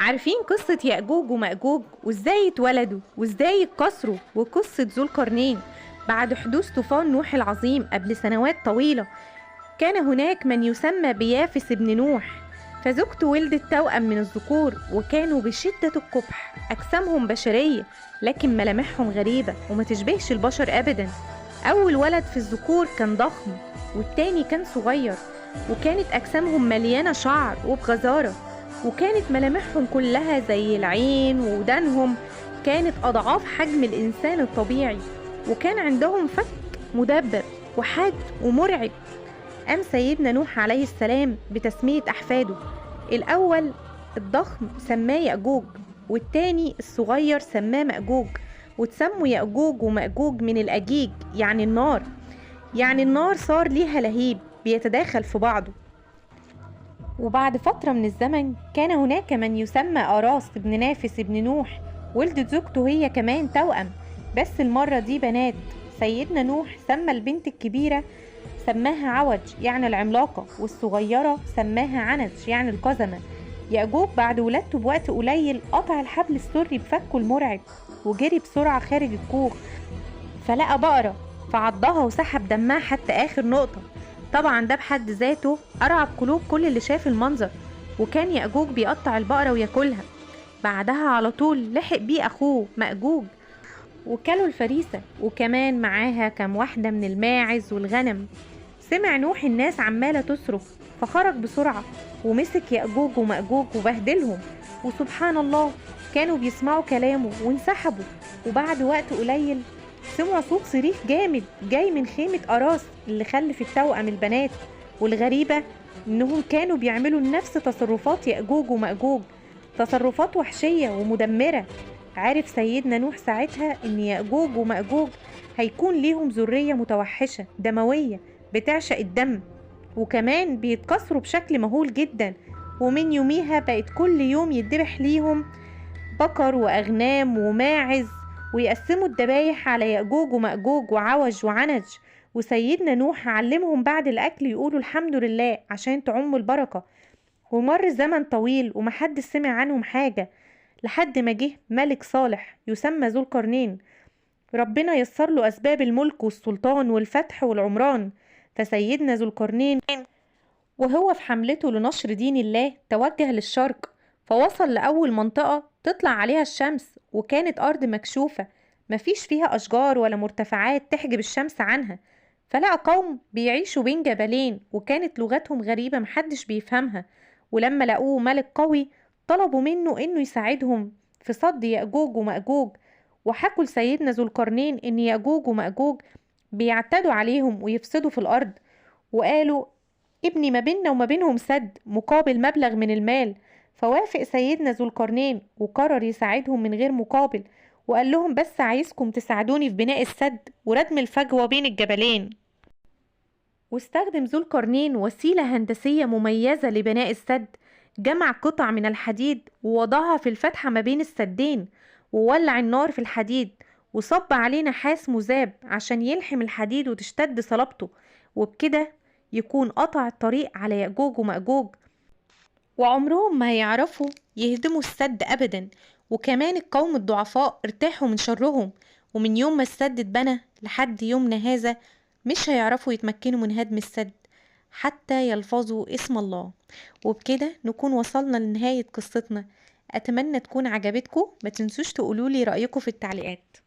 عارفين قصة يأجوج ومأجوج وازاي اتولدوا وازاي اتكسروا وقصة ذو القرنين بعد حدوث طوفان نوح العظيم قبل سنوات طويلة؟ كان هناك من يسمى بيافس بن نوح، فزوجته ولدت توأم من الذكور، وكانوا بشدة القبح، أجسامهم بشرية لكن ملامحهم غريبة وما تشبهش البشر أبدا. أول ولد في الذكور كان ضخم والتاني كان صغير، وكانت أجسامهم مليانة شعر وبغزارة، وكانت ملامحهم كلها زي العين، وودانهم كانت أضعاف حجم الإنسان الطبيعي، وكان عندهم فك مدبب وحاد ومرعب. قام سيدنا نوح عليه السلام بتسمية أحفاده، الأول الضخم سماه يأجوج، والتاني الصغير سماه مأجوج، وتسموا يأجوج ومأجوج من الأجيج يعني النار، يعني النار صار ليها لهيب بيتداخل في بعضه. وبعد فترة من الزمن كان هناك من يسمى أراس بن نافس بن نوح، ولدت زوجته هي كمان توأم، بس المرة دي بنات. سيدنا نوح سمى البنت الكبيرة سماها عوج يعني العملاقة، والصغيرة سماها عنج يعني القزمة. يأجوج بعد ولادته بوقت قليل قطع الحبل السري بفكه المرعب وجري بسرعة خارج الكوخ، فلقى بقرة فعضها وسحب دمها حتى آخر نقطة. طبعا ده بحد ذاته أرعب قلوب كل اللي شاف المنظر، وكان يأجوج بيقطع البقرة وياكلها. بعدها على طول لحق بيه أخوه مأجوج وكلوا الفريسة، وكمان معاها كام واحدة من الماعز والغنم. سمع نوح الناس عمالة تصرخ فخرج بسرعة ومسك يأجوج ومأجوج وبهدلهم، وسبحان الله كانوا بيسمعوا كلامه وانسحبوا. وبعد وقت قليل سمعوا صوت صريخ جامد جاي من خيمة أراس اللي خلف التوأم البنات، والغريبة إنهم كانوا بيعملوا نفس تصرفات يأجوج ومأجوج، تصرفات وحشية ومدمرة. عارف سيدنا نوح ساعتها إن يأجوج ومأجوج هيكون ليهم ذرية متوحشة دموية بتعشق الدم، وكمان بيتكسروا بشكل مهول جدا. ومن يوميها بقت كل يوم يتذبح ليهم بقر وأغنام وماعز، ويقسموا الذبايح على يأجوج ومأجوج وعوج وعنج. وسيدنا نوح علمهم بعد الأكل يقولوا الحمد لله عشان تعم البركة. ومر زمن طويل ومحدش سمع عنهم حاجة، لحد ما جه ملك صالح يسمى ذو القرنين، ربنا يسر له أسباب الملك والسلطان والفتح والعمران. فسيدنا ذو القرنين وهو في حملته لنشر دين الله توجه للشرق، فوصل لأول منطقة تطلع عليها الشمس، وكانت أرض مكشوفة مفيش فيها أشجار ولا مرتفعات تحجب الشمس عنها. فلقى قوم بيعيشوا بين جبلين، وكانت لغتهم غريبة محدش بيفهمها. ولما لقوه ملك قوي طلبوا منه إنه يساعدهم في صد يأجوج ومأجوج، وحكوا لسيدنا ذو القرنين إن يأجوج ومأجوج بيعتدوا عليهم ويفسدوا في الأرض، وقالوا ابني ما بيننا وما بينهم سد مقابل مبلغ من المال. فوافق سيدنا ذو القرنين وقرر يساعدهم من غير مقابل، وقال لهم بس عايزكم تساعدوني في بناء السد وردم الفجوة بين الجبلين. واستخدم ذو القرنين وسيلة هندسية مميزة لبناء السد، جمع قطع من الحديد ووضعها في الفتحة ما بين السدين، وولع النار في الحديد، وصب عليه نحاس مذاب عشان يلحم الحديد وتشتد صلابته، وبكده يكون قطع الطريق على يأجوج ومأجوج، وعمرهم ما هيعرفوا يهدموا السد أبدا. وكمان القوم الضعفاء ارتاحوا من شرهم، ومن يوم ما السد اتبنى لحد يومنا هذا مش هيعرفوا يتمكنوا من هدم السد حتى يلفظوا اسم الله. وبكده نكون وصلنا لنهاية قصتنا. أتمنى تكون عجبتكم، ما تنسوش تقولولي رأيكم في التعليقات.